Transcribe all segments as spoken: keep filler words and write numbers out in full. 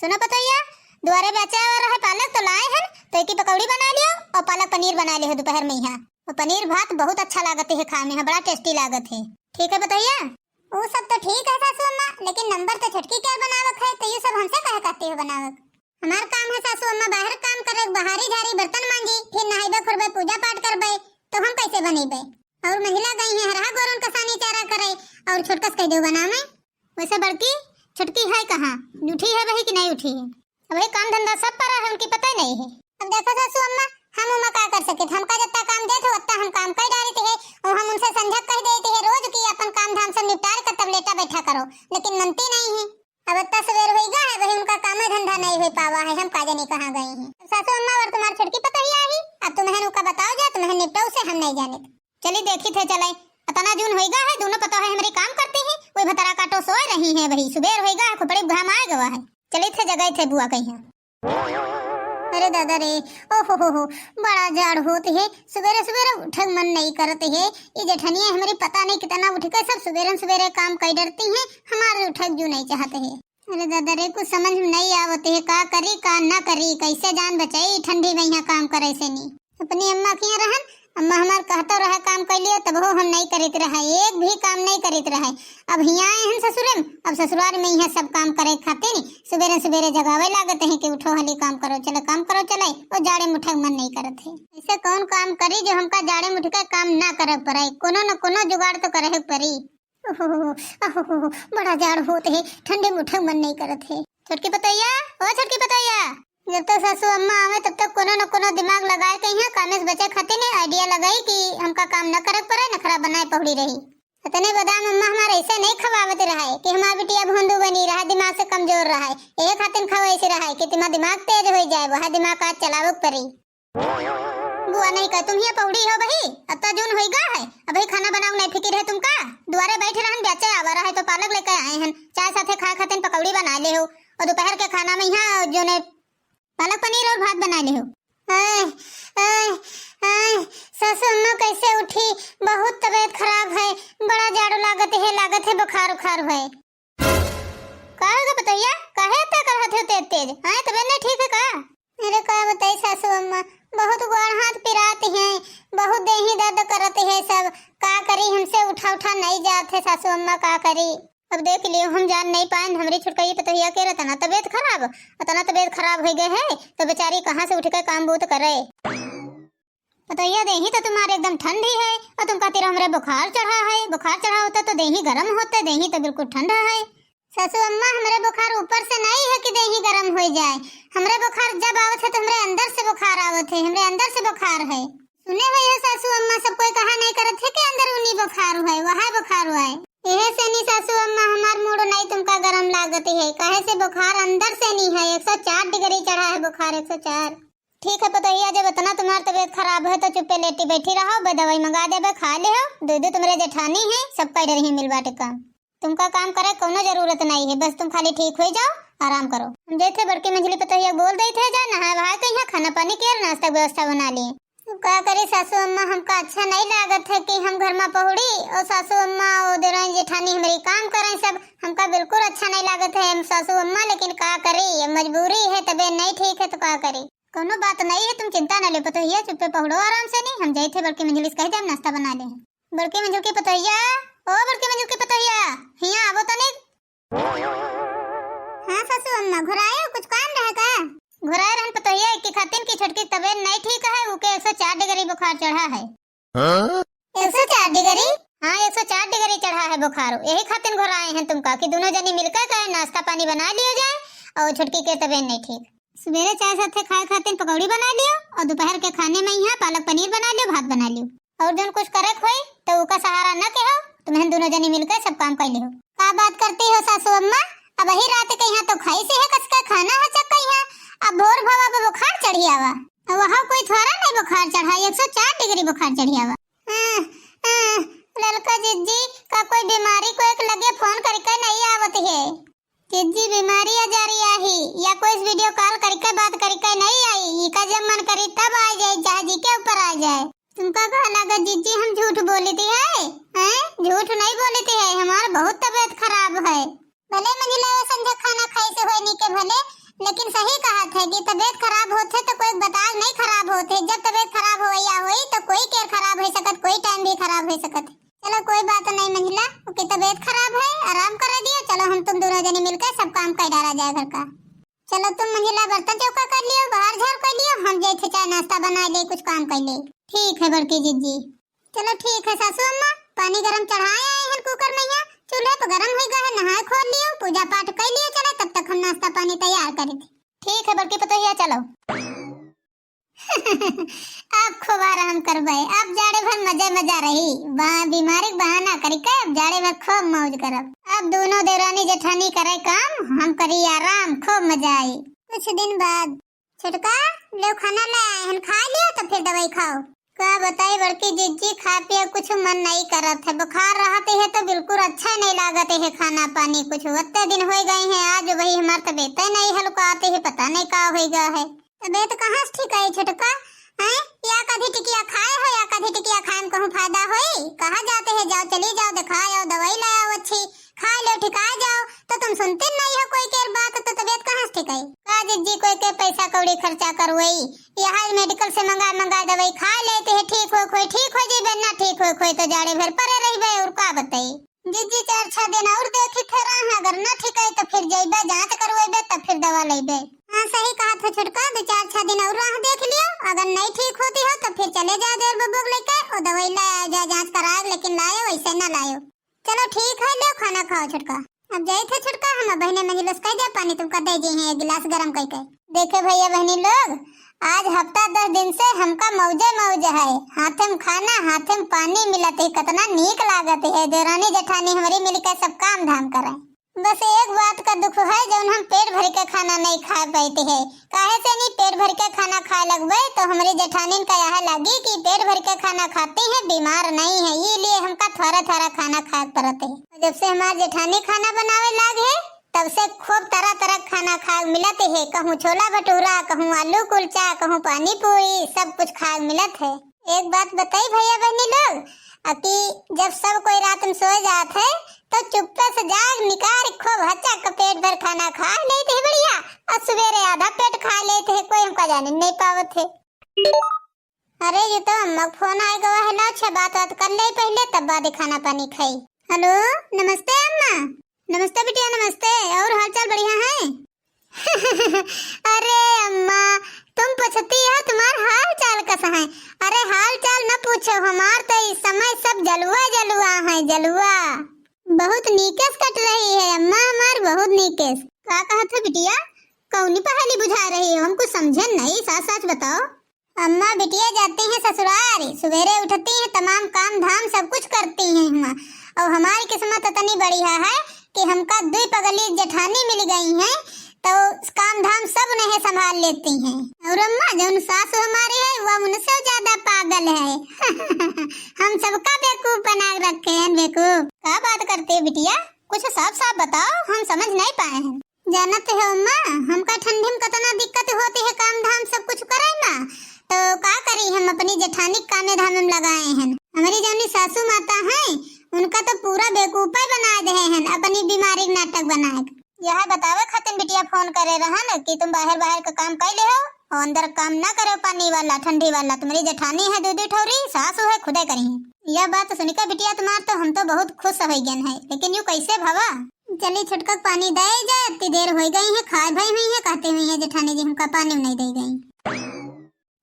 सुनो पतोहिया, दुआरे बेचे आवा रहे पालक तो लाए हन, तो एकी पकौड़ी बनाइ लियो और पालक पनीर बनाइ लियो दोपहर में यहाँ। और पनीर भात बहुत अच्छा लागत है खाए में, हाँ, बड़ा tasty लागत है। ठीक है पतोहिया? वो सब तो ठीक है सासू अम्मा, लेकिन नंबर तो छोटकी के बनावक है, तो ये सब हमसे काहे कहती हो बनावक? हमार काम है सासू अम्मा बाहर काम करे, बहारी झारी बर्तन मांजी, फिर नहाइबे खुरबे पूजा पाठ करबे, तो हम कैसे बनेबे? और महिला गई है हरहा गोरुन कसानी चारा करे, और छोटकस कह दो बनावे। वैसे बड़की, छोटकी है कहाँ, उठी है वही कि नहीं उठी है? अब ये काम धंधा सब परा है, उनकी पता ही नहीं है। अब देखो सासू अम्मा, हम उमा का कर सके, हमका जितना काम देत हो उतना हम काम कर डालते हैं, और हम उनसे संझक कह देते हैं रोज कि अपन काम धाम सब निपटार कर तब लेटा बैठा करो, लेकिन मनती नहीं है। अब इतना सवेर होइगा है, वही उनका काम धंधा नहीं हो पावा है, हम का जाने कहाँ गई हैं। सासू अम्मा और तुम्हार छोटकी पतोहिया आई, अब तुम्हें उनका बताओ जा, तुम्हें निपटाओ से हम नहीं जाने। चली देखी थे चले, अतना जून होइगा है, दोनों पतोह है हमरी काम करती हैं, वही भतरा काटो सोए रही हैं, वही सुबेर होइगा है, खोपड़ी घाम आए गवा है। चली थे जगह थे बुआ कहीं। अरे दादा रे, ओ हो हो हो, बड़ा जाड़ होत है, सुबेरे सुबेरे उठक मन नहीं करत है। ये जेठनिया हमरी पता नहीं कितना उठ के सब सुबेरे सुबेरे काम कर डरती हैं, हमारे उठक जू नहीं चाहत है। अरे दादा रे, कुछ समझ में नहीं आवत है, का करी का ना करी, कैसे जान बचाई ठंडी में यहाँ काम करे से नहीं। अपनी अम्मा के यहाँ रहन, अम्मा हमार कहतो रहे काम कर लियो, तब हो हम नहीं करित रहे, एक भी काम नहीं करित रहे। अब हियाँ आए हैं ससुरे में, अब ससुराल में यहाँ सब काम करे खातिर सुबेरे सुबेरे जगावे लागत हैं कि उठो हाली काम करो चले, काम करो चले, और जाड़े में उठे मन नहीं करत है। ऐसे कौन काम करी जो हमका जाड़े में उठ के काम ना करे पड़े, कोनो न कोनो जुगाड़ तो करे पड़ी। ओहो, ओहो, बड़ा जाड़ होत है, ठंडी में उठे मन नहीं करत है। छोटकी पतोहिया, ओ छोटकी पतोहिया, जब तक सासू अम्मा आवे तब तक कोनो न कोनो दिमाग लगाए के यहाँ कामे से बचे खातिर ने idea लगाई कि हमका काम न करे पड़े, नखरा बनाए पहुड़ी रही। इतने बादाम अम्मा हमारे ऐसे नहीं खवावत रहे कि हमार बिटिया भोंदू बनी रहे, दिमाग से कमजोर रहे, यही खातिर खवाई से रहे कि तुम्हारा दिमाग तेज हो जाए, वह दिमाग आज चलावे के पड़ी। बुआ नहीं कह, तुम ही पौड़ी हो बही, अब तो जून होइगा है, अबही खाना बनाओ नहीं फिकिर है तुमका। दुआरे बैठ रहन, बेचे आवा रहे तो पालक लेके आए हैं, चाय साथे खाए खातिर पकौड़ी बनाए ले हो, और दोपहर के खाना में यहाँ जो ने पालक पनीर और भात बनाए ले हो। आय, आय, आय, सासू अम्मा कैसे उठी, बहुत तबीयत खराब है, बड़ा जाड़ो लागत है, लागत है बुखार उखार है। का होगा पतोहिया, काहे इतना करत हो तेज तेज? आय, तबीयत नहीं ठीक है का? अरे का बताई सासू अम्मा, बहुत गोड़ हाथ पिरात हैं, बहुत देही दर्द करत है सब। का करी, हमसे उठा उठा नहीं जात है सासू अम्मा, का करी? अब देख लियो, हम जान नहीं पाएन, हमरी छुटकई पतोहिया के रतना तबीयत खराब, अतना तबीयत खराब हो गए है, तो बेचारी कहाँ से उठ के काम बूत करे। पतोहिया, देही तो तुम्हारे एकदम ठंडी है, और तुम कहती रहो हमरे बुखार चढ़ा है, बुखार चढ़ा होता तो देही गरम होते, देही तो बिल्कुल ठंडा है। सासू अम्मा, हमरे बुखार ऊपर से नहीं है कि देही गरम हो जाए, हमरे बुखार जब आवत है तो हमरे अंदर से बुखार आवत है, हमरे अंदर से बुखार है। सुने हुए हो सासू अम्मा, सब कोई कहा नहीं करत है कि अंदरूनी बुखार है, वह बुखार है। यह से नहीं सासू अम्मा, हमार मूड नहीं तुमका गरम लागत है, काहे से बुखार अंदर से नहीं है, एक सौ चार डिग्री चढ़ा है बुखार, एक सौ चार। ठीक है पतोहिया, जब इतना तुम्हार तबीयत खराब है तो चुप्पे लेटी बैठी रहो, बे दवाई मंगा देबे, खा ले हो। दो दो तुम्हारे जेठानी है, सब कह रही मिल बाटे काम। तुमका काम करे कोनो जरूरत नहीं है, बस तुम खाली ठीक हो जाओ, आराम करो। हम जैसे बड़की मंझली पतोहिया बोल देते हैं, जा नहाए वहाए के यहाँ खाना पानी के नाश्ता के व्यवस्था बना लिए। अब का करे सासू अम्मा, हमका अच्छा नहीं लागत है कि हम घर में पहुड़ी और सासू अम्मा और देवरानी जेठानी हमारी काम करें सब, हमका बिल्कुल अच्छा नहीं लागत है हम सासू अम्मा, लेकिन का करी, अब मजबूरी है, तबीयत नहीं ठीक है तो का करी। कौनो बात नहीं है, तुम चिंता न ले पतोहिया, चुप्पे पहुड़ो आराम से नहीं, हम जाए थे बड़की मंझली से कह दे हम नाश्ता बना ले हैं। बड़की मंझली की पतोहिया, ओ बड़की मंझली की पतोहिया, हिया आवो तनिक। हाँ सासू अम्मा, घुराए हो, कुछ काम रहे का? घुराए रहन पतोहिया, एक की खातिन की छोटकी तबीयत नहीं ठीक है, उके एक सौ चार डिग्री बुखार चढ़ा है। हाँ? एक सौ चार डिग्री? हाँ, एक सौ चार डिग्री चढ़ा है बुखार, यही खातिर घुराए हैं तुमका कि दोनों जनी मिलकर के नाश्ता पानी बना लियो जाए और छोटकी के तबीयत नहीं ठीक। सुबेरे चाय साथे खाए खातिर पकौड़ी बना लियो और दोपहर के खाने में यहाँ पालक पनीर बना लियो, भात बना लियो और जौन कुछ करे होई तो उका सहारा न के हो, तुम्हें दोनों जनी मिलकर सब काम कर लियो। का बात करती हो सासू अम्मा, अब ही रात के यहाँ तो खाई से है कस का खाना है चक्का यहाँ, अब भोर भवा पे बुखार चढ़ी आवा। वहाँ कोई थोड़ा नहीं बुखार चढ़ा, एक सौ चार डिग्री बुखार चढ़ी आवा। हाँ, हाँ, ललका जिज्जी, का कोई बीमारी को एक लगे फोन करके नहीं आवत है? जिज्जी बीमारी आ जा रही है या कोई video call करके बात करके नहीं आई, इका जब मन करी तब आ जाए, जहाजी के ऊपर आ जाए। तुमका कहा लगा जिज्जी हम झूठ बोली थी है? हैं? झूठ नहीं बोली थी है, हमारा बहुत तबीयत खराब है। भले मंझला वो संझा खाना खाई से होए नी के भले, लेकिन सही कहत है कि तबीयत खराब होत है तो कोई बताल नहीं खराब होत है। जब तबीयत खराब होइया होई तो कोई केर खराब हो सकत, कोई टाइम भी खराब हो सकत है। चलो कोई बात नहीं मंझला, ओके तबीयत खराब है, आराम करे दियो। चलो हम तुम दोनों जने मिलकर सब काम कर डाला जाए घर का। चलो तुम मंझला बर्तन चौका कर लियो, बाहर झाड़ कर लियो, हम जाए थे चाय नाश्ता बना ले, कुछ काम कर ले। ठीक है बड़की जिज्जी। चलो ठीक है सासू अम्मा, पानी गरम चढ़ाए आए हैं कुकर में, यहाँ चूल्हे पे गरम हो गए है, नहाए खोल लियो, पूजा पाठ कर लियो। चलो तब तक हम नाश्ता पानी तैयार कर दे। ठीक है बड़की पतोहिया, चलो। अब खूब आराम करबे, अब जाड़े भर मजे मजा रही। बा-, बीमारी के बहाना करी के अब जाड़े भर खूब मौज करब। अब दोनों देवरानी जेठानी करे काम, हम करी आराम, खूब मजा आई। कुछ दिन बाद, "छोटका, ले खाना ले आए हन, खा लियो तो फिर दवाई खाओ।" का बताई बड़की जिज्जी, खा पिए कुछ मन नहीं करत है। बुखार रहत है तो बिल्कुल अच्छा नहीं लागत है खाना पानी कुछ। ओत्ते दिन हो गए हैं, आज वही हमार तबीयत नहीं हल्का आते है, पता नहीं का हो गया है। तबीयत कहाँ से ठीक है छोटका? हैं? या कभी टिकिया खाए हो या कभी टिकिया खाए में कहूँ फायदा होई? कहा जाते है, जाओ चली जाओ, दिखा आओ, दवाई ले आओ अच्छी, खा लो ठिका जाओ, तो तुम सुनते नहीं हो कोई केर बात, तो तबीयत कहाँ से ठीक है? का जिज्जी कोई के पैसा कौड़ी खर्चा करवई, यहाँ मेडिकल से मंगा मंगा दवाई खा लेते है, ठीक हो खोई, ठीक हो जेबे, ना ठीक हो खोई तो जाड़े भर परे रहबे, और का बताई। जिज्जी चार छह दिन और देखी थे रहा, अगर ना ठीक है तो फिर जइबे जांच करवेबे तब फिर दवा लेबे। हाँ सही कहा था छोटका, दो चार छह दिन और राह देख लियो, अगर नहीं ठीक होती हो तो फिर चले जाओ देवर बबुआ के लेके, ओ दवाई ले आयो, जा जांच कराए, लेकिन लायो वैसे ना लायो। चलो ठीक है, ले खाना खाओ छोटका। अब जाई थे छोटका, हम बहने मंझिलस कह दे पानी तुमका दे जी हैं एक गिलास गरम कह के। देखे भैया बहनी लोग, आज हफ्ता दस दिन से हमका मौजे मौज है, हाथे में खाना हाथे में पानी मिलत है, कितना नीक लागत है। देवरानी जेठानी हमारी मिलकर सब काम धाम करे। बस एक बात का दुख है जौन हम पेट भर के खाना नहीं खा पाते हैं, काहे से नहीं पेट भर के खाना खाए लगबे तो हमारी जेठानी का यह लगी कि पेट भर के खाना खाती है, बीमार नहीं है, ये लिए हमका थोड़ा थोड़ा खाना खाए पड़त है। जब से हमार जेठानी खाना बनावे लाग है तब से खूब तरह तरह खाना खाए मिलत है, कहूँ छोला भटूरा, कहूँ आलू कुलचा, कहूँ पानी पूरी, सब कुछ खाए मिलत है। एक बात बताई भैया बहनी लोग, अ कि जब सब कोई रात में सोए जात है तो चुप्पे से जाग निकार खूब हचक पेट भर खाना खा लेते है बढ़िया, और सवेरे आधा पेट खा लेते है, कोई हमका जाने नहीं पावत है। अरे ये तो अम्मा का फोन आ गवा है, ला अच्छा बात बात कर ले पहले तब बाद खाना पानी खाई। हेलो, नमस्ते अम्मा। नमस्ते बिटिया नमस्ते, और हाल चाल बढ़िया है? अरे अम्मा, तुम पूछती हो तुम्हार हाल चाल कसा है? अरे हाल चाल न पूछो, हमार तो इस समय सब जलुआ जलुआ है, जलुआ। बहुत नीकेस कट रही है अम्मा, हमार बहुत नीकेस। का कहत हो बिटिया, कौनी पहेली बुझा रही हो, हम कुछ समझे नहीं, साच साच बताओ। अम्मा बिटिया जाती हैं ससुरारी, सवेरे उठती हैं, तमाम काम धाम सब कुछ करती हैं हुआ, और हमारी किस्मत इतनी बढ़िया है कि हमका दुई पगली जेठानी मिल गई हैं, तो काम धाम सब उन्हें संभाल लेती हैं। और अम्मा जौन सासू हमारी है वह उनसे ज्यादा पागल है। हम सबका बेवकूफ बना रखे हैं, बेवकूफ। का बात करते हो बिटिया, कुछ साफ साफ बताओ, हम समझ नहीं पाए हैं। जानत हो अम्मा, हमका ठंडी में कितना दिक्कत होती है काम धाम सब कुछ करे में, तो का करी, हम अपनी जेठानी के कामे धामे में लगाए हैं। हमारी जौनी सासू माता हैं, उनका तो पूरा बेवकूफा बना दे हैं अपनी बीमारी के नाटक बनाए के। यह बतावे खातिर बिटिया फोन करे रहन कि तुम बाहर बाहर का काम कर ले हो और अंदर काम ना करे पानी वाला ठंडी वाला। तुम्हारी जेठानी है दो दो ठौरी, सासू है खुदे करी। यह बात सुनिका बिटिया तुम्हार तो हम तो बहुत खुश हो गए हैं, लेकिन यू कैसे भवा? चली छोटका के पानी दे जाए, इतनी देर हो गई है, खाए भई हुई है, कहती हुई है जेठानी जी हमका पानी नहीं दे गई।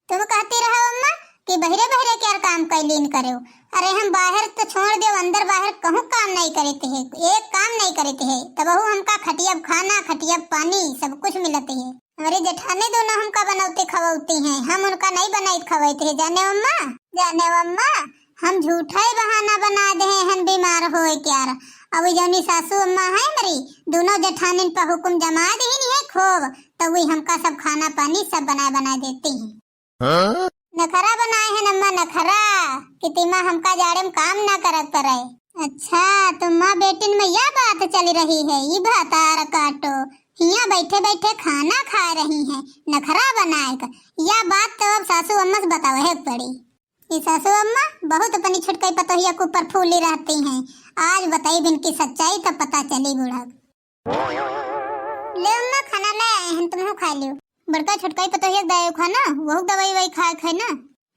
तुम कहती रहो अम्मा कि बहरे बहरे क्या काम कैलीन करो। अरे हम बाहर तो छोड़ दो, अंदर बाहर कहूँ काम नहीं करते है, एक काम नहीं करते है, तबहू हमका खटिया खाना, खटिया पानी सब कुछ मिलते है। हमारी जेठानी दोनों हमका बनौती खवौती हैं, हम उनका नहीं बनाई खवैते है, जाने अम्मा, जाने अम्मा। हम झूठा ही बहाना बना दे हैं बीमार होए क्यार। अब जौनी सासू अम्मा है हमारी, दोनों जेठानिन पर हुक्म जमा दीनी है खूब, तो वी हमका सब खाना पानी सब बनाए बनाए देती हैं। हाँ? नखरा बनाए हैं अम्मा, नखरा, कि तिमा हमका जाड़े में काम ना करत पड़े। अच्छा, तो माँ बेटिन में यह बात चल रही है, ये भातार काटो, हियाँ बैठे बैठे खाना खा रही हैं, नखरा बनाए का। यह बात तो अब सासू अम्मा से बतावे पड़ी। ई सासू अम्मा बहुत अपनी छोटकई पतोहिया के ऊपर फूली रहती हैं। आज बताई बिन की सच्चाई तब पता चली बूढ़ा। ले अम्मा, खाना ले आए हैं, तुमहू खाइ लियो। बड़का छोटका ही पतोहिया के दाई खाना, वहू दवाई ववाई खाए खाए ना।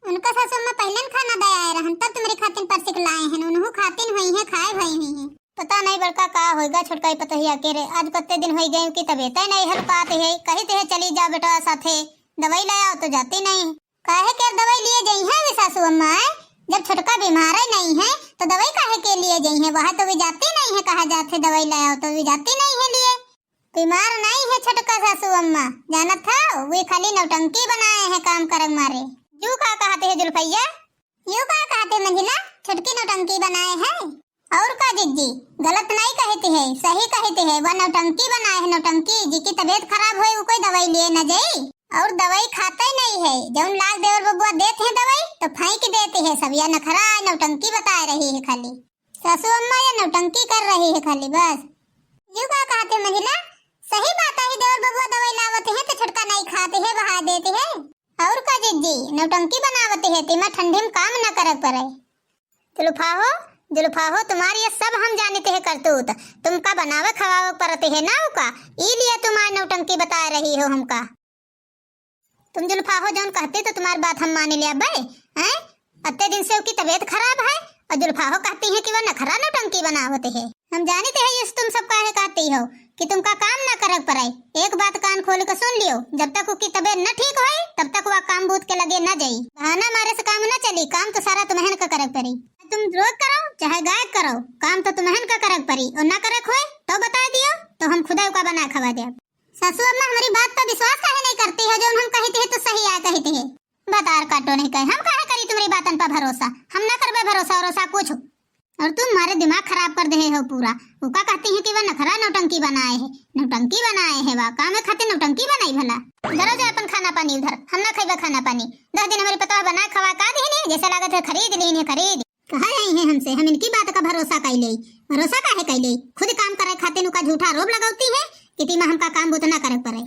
उनका सासू अम्मा पहिले न खाना दे आए रहन, तब तुम्हरी खातिन परसिक लाए हैं, उनहू खातिन हुई हैं, खाए भई हुई हैं। पता नहीं बड़का का होइगा छोटका ही पतोहिया के रे, आज कत्ते दिन होई गए कि तबीयत ही नहीं हल्कात है, कहित है चली जा बेटा साथे, दवाई ले आओ तो जाती नहीं। काहे के दवाई लिए जइहैं वे सासू अम्मा, आय? जब छोटका बीमार ही नहीं है, तो दवाई काहे के लिए जइहैं? वह तो वे जाती नहीं है, कहा जात है दवाई ले आओ, तो वे जाती नहीं है लिए। बीमार नहीं है छोटका सासू अम्मा, जानत हो, वे खाली नौटंकी बनाए हैं काम करक मारे। यू का कहत है जुल्फैया? यू का कहत है मंझिला, छोटकी नौटंकी बनाए है? और का जिज्जी, गलत नहीं कहती है, सही कहती है। वह नौटंकी बनाए है, नौटंकी। जिकी तबीयत खराब होए, वो कोई दवाई लिए न जाई। और दवाई खाते नहीं है, जौन लाग देवर बबुआ देते हैं दवाई, तो फेंक देती है सब। या नखरा नौटंकी बताए रही है खाली। सासू अम्मा या नौटंकी कर रही है खाली बस। यू का कहते मंझिला, सही बात है, देवर बबुआ दवाई लावत है तो छोटका नहीं खाते है, बहा देते है। और का जिज्जी, नौटंकी बनावत है, तिमा ठंडी में काम न करे पड़े। जुल्फा हो, जुल्फा हो, तुम्हार ये सब हम जानित है करतूत। तुमका बनावे खवावे परत है ना उका, ई लिए तुम आय नौटंकी बताए रही हो हमका। तुम जुल्फा हो जौन कहती तो तुम्हार बात हम मानी लिया बे, हैं? अत्ते दिन से उकी तबीयत खराब है और जुल्फा हो कहती है कि वह नखरा नौटंकी बनावत है। हम जानित है ये तुम सब काहे कहती हो कि तुमका काम ना करे पड़े। एक बात कान खोल के सुन लियो, जब तक उकी तबीयत न ठीक होए, तब तक वह काम बूत के लगे न जाई। बहाना मारे से काम न चली, काम तो सारा तुम्हन का करे पड़ी। तुम रोज करो, चाहे गायक करो, काम तो तुम्हन का करे पड़ी। और ना करे होए तो बता दियो, तो हम खुदा उका बना खवा दे। सासू अम्मा, हमारी बात पर विश्वास काहे नहीं करती हो? जौन हम कहती है तो सही आय कहती है। बतार काटो नहीं कहे, हम काहे करी तुम्हारी बातन पर भरोसा? हम ना करबे भरोसा वरोसा कुछ। और तुम हमारे दिमाग खराब कर दे हो पूरा। वो का कहती है कि वह नखरा नौटंकी बनाए है, नौटंकी बनाए है, वह काम खातिर नौटंकी बनाई भला। धरो जा अपन खाना पानी उधर, हम ना खइबे खाना पानी। दस दिन हमारी पतोह बनाए खवा का दीनी, जैसे लागत है खरीद लीनी है, खरीद। कहा आई है हमसे, हम इनकी बात का भरोसा कैले, भरोसा काहे कैले? खुद काम करे खातिर उका झूठा आरोप लगौती है कि तिमा हमका काम बूत ना करे पड़े।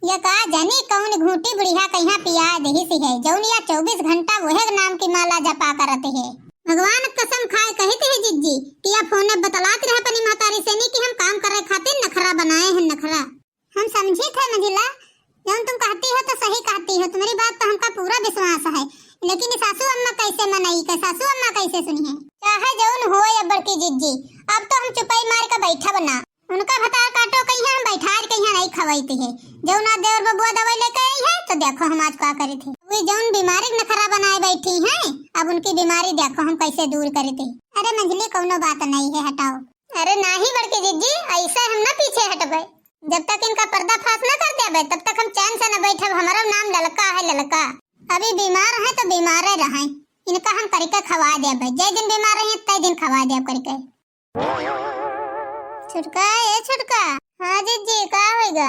ये का जानी कौन घूंटी बुढ़िया कहिया पिया देहिस है, जौन या चौबीस घंटा वहे नाम की माला जपा करत है। भगवान कसम खाए कहित है जिज्जी कि या फोन में बतलात रहे अपनी महतारी से नहीं कि हम काम करे खातिर नखरा बनाए हैं, नखरा। हम समझी थे मंझिला, जौन तुम कहती हो तो सही कहती हो, तुम्हारी बात तो हमका पूरा विश्वास है, लेकिन ये सासू अम्मा कैसे मनई के, सासू अम्मा कैसे सुनी है? चाहे जौन होए अब बड़की जिज्जी, अब तो हम चुपाई मार के बैठब ना। उनका भतार काटो कहिया, हम बैठार कहिया नहीं खवाई थे। जौन आज देवर बबुआ दवाई लेके आई है, तो देखो हम आज का करे थे। वे जौन बीमारी के नखरा बनाए बैठी हैं, अब उनकी बीमारी देखो हम कैसे दूर करे थे। अरे मंझली, कौनो बात नहीं है, हटाओ। अरे नाही बड़की जिज्जी, ऐसे हम ना पीछे हटबे। जब तक इनका पर्दाफाश ना कर देबे, तब तक हम चैन से न बैठब। हमारा नाम ललका है, ललका। अभी बीमार है तो बीमारे रहे, इनका हम करके खवा देबे। जे दिन बीमार रहे, तय दिन खवा देब करके। छोटका, ए छोटका। हाँ जिज्जी, का होइगा?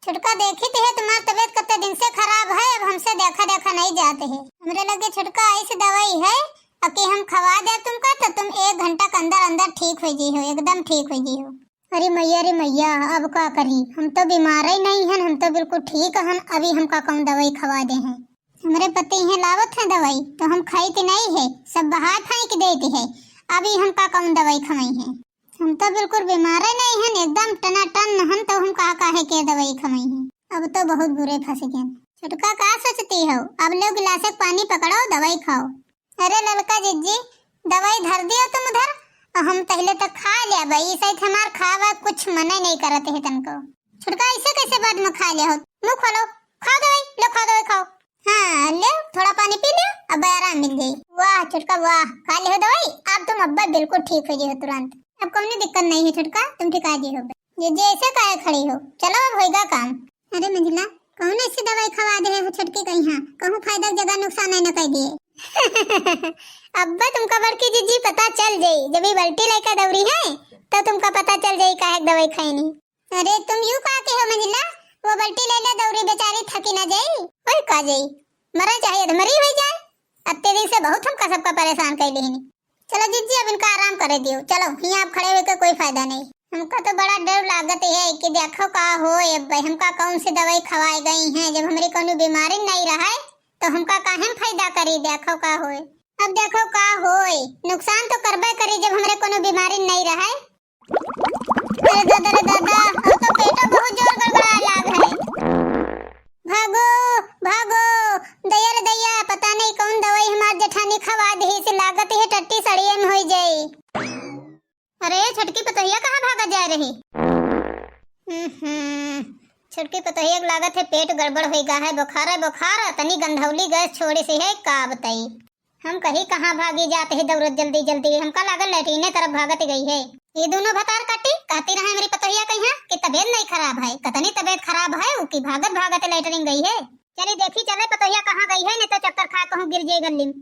छोटका, देखी तो है, तुम्हार तबीयत कते दिन से खराब है, अब हमसे देखा देखा नहीं जाते है। हमरे लगे छोटका ऐसी दवाई है, अके हम खवा दे तुमका, तो तुम एक घंटा के अंदर अंदर ठीक हो जी हो, एकदम ठीक हो जी हो। अरे मैया रे मैया, अब का करी, हम तो बीमार ही नहीं हन, हम तो बिल्कुल ठीक हन, अभी हमका कौन दवाई खवा दे हैं। हमरे पति हैं लावत हैं दवाई, तो हम खाई तो नहीं है, सब बहाय फेंक देती है, अभी हमका कौन दवाई खवाई है। हम तो बिल्कुल बीमारे नहीं हन, एकदम टनाटन हन, तो हम का काहे के दवाई खवाई है। अब तो बहुत बुरे फंस गए। छोटका, का सोचती हो? अब लो गिलास एक पानी पकड़ो, दवाई खाओ। अरे ललका जिज्जी, दवाई धर दियो तुम उधर, और हम पहले तो खा लिया भाई, सही हमार खावा कुछ मन ही नहीं करत है तनको। छोटका, ऐसे कैसे बाद में खा लिया हो? मुंह खोलो, खाओ दवाई, लो खाओ दवाई खाओ। हाँ, ले, थोड़ा पानी पी ले, अब आराम मिल जाई। वाह छोटका वाह, खा ले हो दवाई, अब तुम अब्बा बिल्कुल ठीक हो जी हो तुरंत। अब कौनो दिक्कत नहीं है छोटका, तुम ठीक आ जी हो। ये जे ऐसे काहे खड़ी हो, चलो अब होइगा काम। अरे मंझिला, कौन ऐसी दवाई खवा दे हो छोटकी कहिया, कहूँ फायदा के जगह नुकसान नहीं न कर दिए। अब्बा तुमका बड़की जिज्जी पता चल जाई, जब ये बाल्टी लेकर दौड़ी है, तो तुमका पता चल जाई काहे के दवाई खैनी। अरे तुम यू का के हो मंझिला, वो बाल्टी ले ले दौड़ी, बेचारी थकी ना जाई। ओए का जाई, मरे चाहे अधमरी हो जाए। अत्ते दिन से बहुत हमका सबका परेशान कैली हनी। चलो जिज्जी, अब इनका आराम करे दियो। चलो, हियाँ अब खड़े होके कोई फायदा नहीं। हमका तो बड़ा डर लागत है कि देखो का होए, अब हमका कौन सी दवाई खवाई गई है। जब हमरी कौनो बीमारी नहीं रहे, तो हमका काहे में फायदा करी, देखो का होए। अब देखो का होए, नुकसान तो करबे करी, जब हमरे कौनो बीमारी नहीं रहे। अरे दादा रे दादा, अब तो पेटो बहुत जोर गड़बड़ा लाग है। भागो, भागो, दया रे दया, पता नहीं कौन दवाई हमार जेठानी खवा दी से, लागत है टट्टी सड़िए में होई जाई। अरे छोटकी पतोहिया कहाँ भागा जाए रही? हम्म, छोटकी पतोहिया के लागत है पेट गड़बड़ होई गा है, बुखार है बुखार, तनी गंधौली गैस छोड़े से है का बताई। हम कही कहाँ भागी जात है दौड़त जल्दी जल्दी, हमका लागल लैट्रिने तरफ भागत गई है। ये दोनों भतार काटी कहती रहे हमरी पतोहिया कहिया कि तबीयत नहीं खराब है, कतनी तबीयत खराब है, उकी भागत भागत लैट्रिन गई है। चली देखी चले पतोहिया कहाँ गई है, नहीं तो चक्कर खा कहूँ गिर जाए गली में।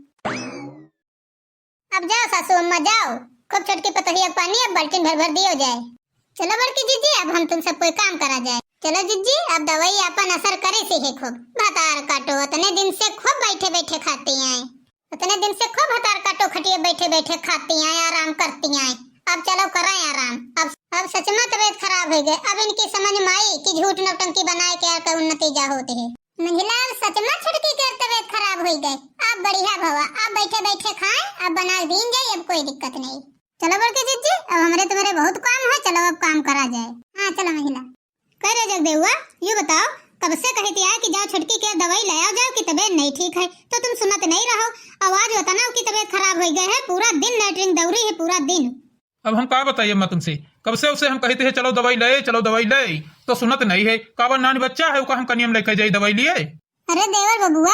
अब जाओ सासू अम्मा जाओ, खूब छोटकी पतोहिया के पानी अब बाल्टीन भर भर दियो जाए। चलो बड़की जिज्जी, अब हम तुम सब कोई काम करा जाए। चलो जिज्जी, अब दवाई अपन असर करे से है खूब। भतार काटो, उतने दिन से खूब बैठे बैठे खाती आए, उतने दिन से खूब भतार काटो खटिए बैठे बैठे खाती आए, आराम करती आए। अब चलो कराए आराम। अब अब सच में तबीयत खराब हो गए। अब इनकी समझ में आई कि झूठ नौटंकी बनाए के यार का उन्नति जा होती है। मंझला, अब सच में छोटकी के तबीयत खराब होई गए। अब बढ़िया भवा, अब बैठे बैठे खाए, अब बना दीन जाए, अब कोई दिक्कत नहीं। चलो बड़की जिज्जी, अब हमरे तुम्हरे बहुत काम है, चलो अब काम करा जाए। हाँ चलो मंझला। कह रे जगदेउआ, यू बताओ, कब से कहती आए कि जाओ छोटकी के दवाई ले आओ जाओ कि तबीयत नहीं ठीक है, तो तुम सुनत नहीं रहो। आवाज बताना की तबीयत खराब हो गई है, पूरा दिन लैट्रिन दौरी है पूरा दिन। अब हम का बताई अम्मा तुमसे, कब से उसे हम कहते हैं चलो दवाई ले, चलो दवाई ले, तो सुनत नहीं है। काबर नान बच्चा है, ओका हम कनियम लेके जाई दवाई लिए? अरे देवर बबुआ,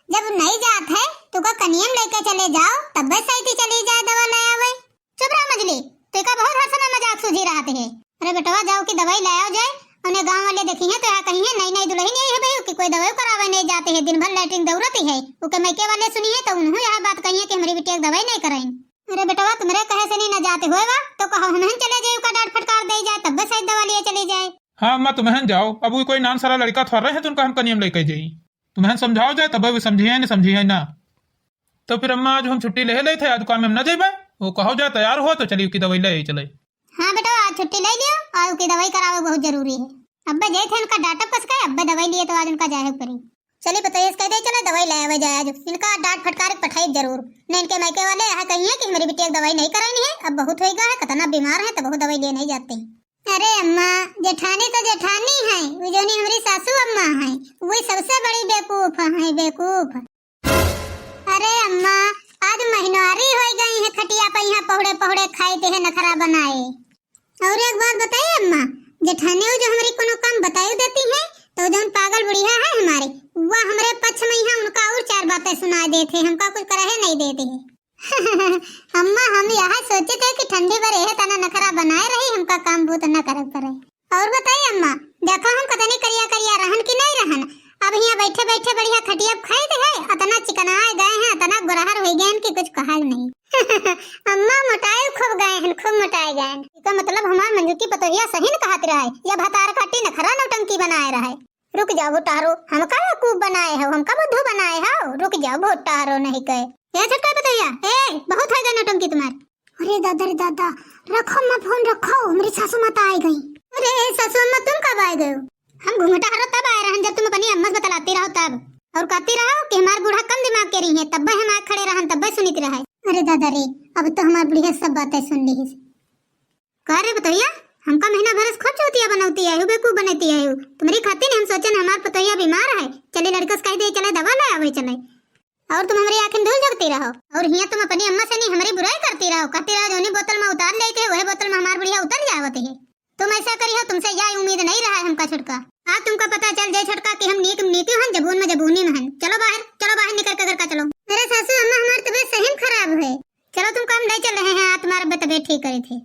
जब नहीं जात है तो का कनियम लेके चले जाओ, तब सही चली जाए दवा ले आवे। चुप रहो मजली, तो का बहुत हर समय मजाक सूझी रहत है। अरे बेटवा जाओ कि दवाई ले आओ जाए, उन्हें गाँव वाले देखी हैं तो यहाँ कहीं है नई नई दुल्हन यही है भाई कि कोई दवाई करावे नहीं जाते है, दिन भर लैट्रिन दौड़ती है। ओके मैके वाले सुनी है तो उन्होंने यह बात कही है कि हमारी बिटिया की दवाई नहीं कराइन। अरे बेटवा, तुमरे कहे से नहीं न जाते होएगा, तो कहो हमहन चले जाई, का डांट फटकार दे जाए, तब बस दवा लिए चले जाए। हाँ अम्मा, तुमहन जाओ, अब वो कोई नान सारा लड़का थोड़ा रहे, तो उनका हम कनियम लेके जाई। तुमहन समझाओ जाए, तब वो समझिए न समझिए ना। तो फिर अम्मा, आज हम छुट्टी ले लेते हैं, आज काम में हम ना जाइबे। वो कहो जाए तैयार हो तो चलिए की दवाई ले आई चले। हाँ बेटवा, आज छुट्टी ले लियो, और की दवाई करावे बहुत जरूरी है। अब्बे जाए थे उनका डांटब कस के, अब्बे दवाई लिए तो आज उनका जाए पड़ी। चली पतोहिया से कह दे, चलो दवाई ले आवे जाए आज। इनका डांट फटकार के पठाई जरूर। न इनके मायके वाले यहाँ कही है कि हमारी बिटिया की दवाई नहीं करानी है, अब बहुत होएगा है, कितना बीमार है, तो बहुत दवाई लिए नहीं जाते हैं। अरे अम्मा, जेठानी तो जेठानी है, वो जोनी हमारी सासू अम्मा है, वही सबसे बड़ी बेवकूफ है, बेवकूफ। अरे अम्मा, आज महीनवारी हो गई है, खटिया पे यहाँ पहुड़े पहुड़े खाई दे है, नखरा बनाए। और एक बात बताई अम्मा, जेठानी वो जो हमारी कोनो काम बताई देती है, तो जौन पागल बुढ़िया है हमारी, वह हमरे पक्ष में यहाँ उनका और चार बातें सुना देते, हमका कुछ करहे नहीं देती है। अम्मा, हम यह सोचे थे कि ठंडी भर यह तना नखरा बनाए रही, हमका काम बूत न करे पड़े। और बताई अम्मा, देखो हम कतनी करिया करिया रहन कि नहीं रहन, अब यहाँ बैठे बैठे बढ़िया खटिया पे खाई दे है, अतना चिकनाए गए हैं, अतना गोरहर हो गए हैं कि कुछ कहा नहीं। अम्मा मोटाए खूब गए हैं, खूब मोटाए गए हैं। इसका मतलब हमार मंजू की पतोहिया सही न कहत रहा है, या भतार काटी नखरा नौटंकी बनाए रहा है। रुक जाओ भुट्टारो, हमका बेवकूफ बनाए हो, हमका बुद्धू बनाए हो, रुक जाओ भुट्टारो नहीं कहे। ए छोटका पतोहिया, ए बहुत हो गए नौटंकी तुम्हार। अरे दादा रे दादा, रखो अम्मा फोन रखो, हमारी सासू माता आ गई। अरे सासू अम्मा तुम कब आ गए हो? हम घूंघटा हरो तब आए रहन जब तुम अपनी अम्मा से बतलाती रहो तब, और कहती रहो कि हमार बूढ़ा कम दिमाग के रही है, तब्बे हम आए खड़े रहन तब्बे सुनित रहे। अरे दादा रे, अब तो हमार बुढ़िया सब बातें सुन ली है। का रे पतोहिया, हमका महीना भर से खूब चौतिया बनौती आयु, बेवकूफ बनैती आयु। तुम्हरी खातिर हम सोचन हमार पतोहिया बीमार है, चले लड़का से कह दे चले दवा ले आवे चले। और तुम हमरी आँखिन धूल झोंकती रहो, और हियाँ तुम अपनी अम्मा से नहीं हमरी बुराई करती रहो, कहती रहो जोनी बोतल में उतार लेते है वही बोतल में हमार बुढ़िया उतर जावत है। तुम ऐसा करी हो, तुमसे यह उम्मीद नहीं रहा है हमका छोटका। आज तुमका पता चल जाए छोटका कि हम नीक में नीकी हन, जबून में जबूनी में हन। चलो बाहर, चलो बाहर निकल के घर का चलो। अरे सासू अम्मा हमार तबीयत सही में खराब है। चलो तुमका हम ले चल रहे हैं, आज तुम्हारा तबीयत ठीक करे थे।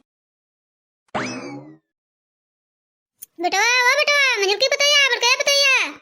बेटवा, ओ बेटवा, मंजुल की पतोहिया, बड़का पतोहिया।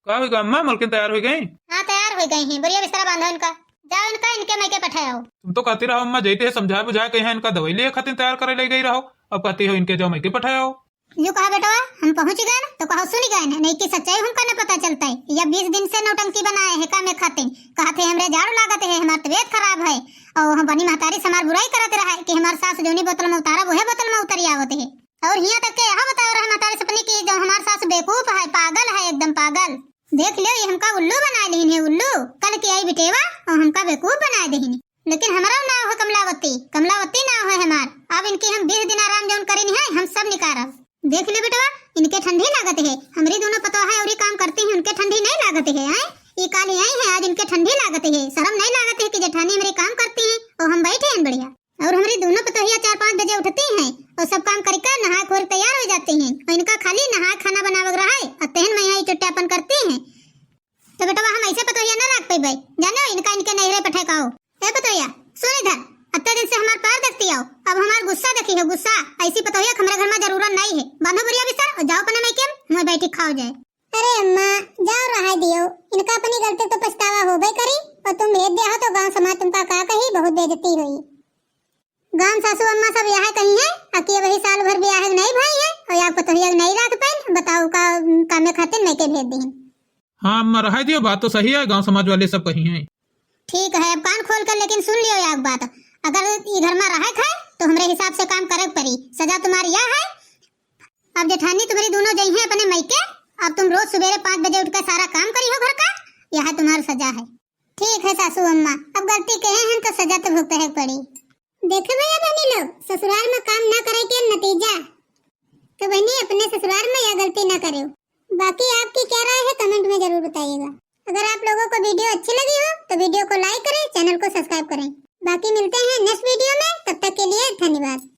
का हो गया अम्मा, मलकिन तैयार हो गई? हाँ, तैयार हो गई हैं। बढ़िया बिस्तरा बांधो इनका। जाओ इनका इनके मायके पठाओ। तुम तो कहती रहो अम्मा, जैते है समझाए बुझाए कहीं इनका दवाई लिए खातिर तैयार करे ले गई रहो, अब कहती हो इनके जाओ मायके पठाओ। यूं कहा बेटवा, हम पहुंच गए ना, तो कहो सुन गए ना, नहीं कि सच्चाई हमका न पता चलता है। या बीस दिन से नौटंकी बनाए है कामे खातिर, कहते हमरे झाड़ू लागत है, हमार तबीयत खराब है, और हम बनी महतारी से हमार बुराई करत रहा है कि हमार सास जोनी बोतल में उतारा, वह बोतल में उतरी आवत है। और हियां तक के यह बताओ रहा महतारी सपनी की जो हमार सास बेवकूफ है, पागल है, एकदम पागल। देख लियो, ये हमका उल्लू बनाए लेहिन है, उल्लू। कल के आई बिटेवा और हमका बेवकूफ बनाए देहिन। लेकिन हमारा नाव है कमलावती, कमलावती नाव है हमार। अब इनकी हम बीस दिन आराम जौन करिन है, हम निकारब। देख ले बेटवा, इनके ठंडी लागत है, हमरी दोनों पतोह है और ये काम करती हैं, उनके ठंडी नहीं लागत है, हैं? ये काल ही आई है, आज इनके ठंडी लागत है, शर्म नहीं लागत है कि जेठानी हमरी काम करती हैं और हम बैठे हैं बढ़िया। और हमरी दोनों पतोहिया चार पाँच बजे उठती हैं और सब काम करके नहाए खोर तैयार हो जाती हैं और इनका खाली नहाए खाना बनावे के रहे और तेहन में यहाँ चुट्टियापन करती हैं। तो बेटवा हम ऐसे पतोहिया ना रख पेबै, जाने हो, इनका इनके नैहरे पठे का हो। ए पतोहिया, सुन इधर, अत्ते दिन से हमार पैर देखती आओ, अब हमार गुस्सा देखी हो, गुस्सा। ऐसी पतोहिया के हमरे घर में जरूरत नहीं है। बांधो बुढ़िया बिस्तर और जाओ अपने मायके में, हमें बैठी खाओ जाए। अरे अम्मा, जाओ रहा दियो, इनका अपनी गलती तो पछतावा होबे करी, और तुम भेज दिया हो तो गांव समाज तुमका का कही, बहुत बेइज्जती हुई। गांव सासू अम्मा सब यह कही है, अकी वही साल भर ब्याह नहीं भाई है, और या पतोहिया नहीं राख पाइन, बताओ का, कामे खातिर मायके भेज दीन। हाँ अम्मा, रहा दियो, बात तो सही है, गांव समाज वाले सब कही हैं। ठीक है, अब कान खोल कर लेकिन सुन लियो एक बात, अगर ई घर में रहे खाए तो हमरे हिसाब से काम करे के पड़ी। सजा तुम्हारी यह है, अब जेठानी तुम्हारी दोनों जई हैं अपने मायके, अब तुम रोज सुबेरे पाँच बजे उठ के सारा काम करी हो घर का, यह तुम्हारी सजा है। ठीक है सासू अम्मा, अब गलती कहे हैं तो सजा तो भुगते है पड़ी। देखे भैया बहनी लोग, ससुराल में काम ना करे के नतीजा। तो बहनी अपने ससुराल में यह गलती ना करो। बाकी आपकी क्या राय है कमेंट में जरूर बताइएगा। अगर आप लोगों को वीडियो अच्छी लगी हो तो वीडियो को लाइक करें, चैनल को सब्सक्राइब करें। बाकी मिलते हैं नेक्स्ट वीडियो में, तब तक के लिए धन्यवाद।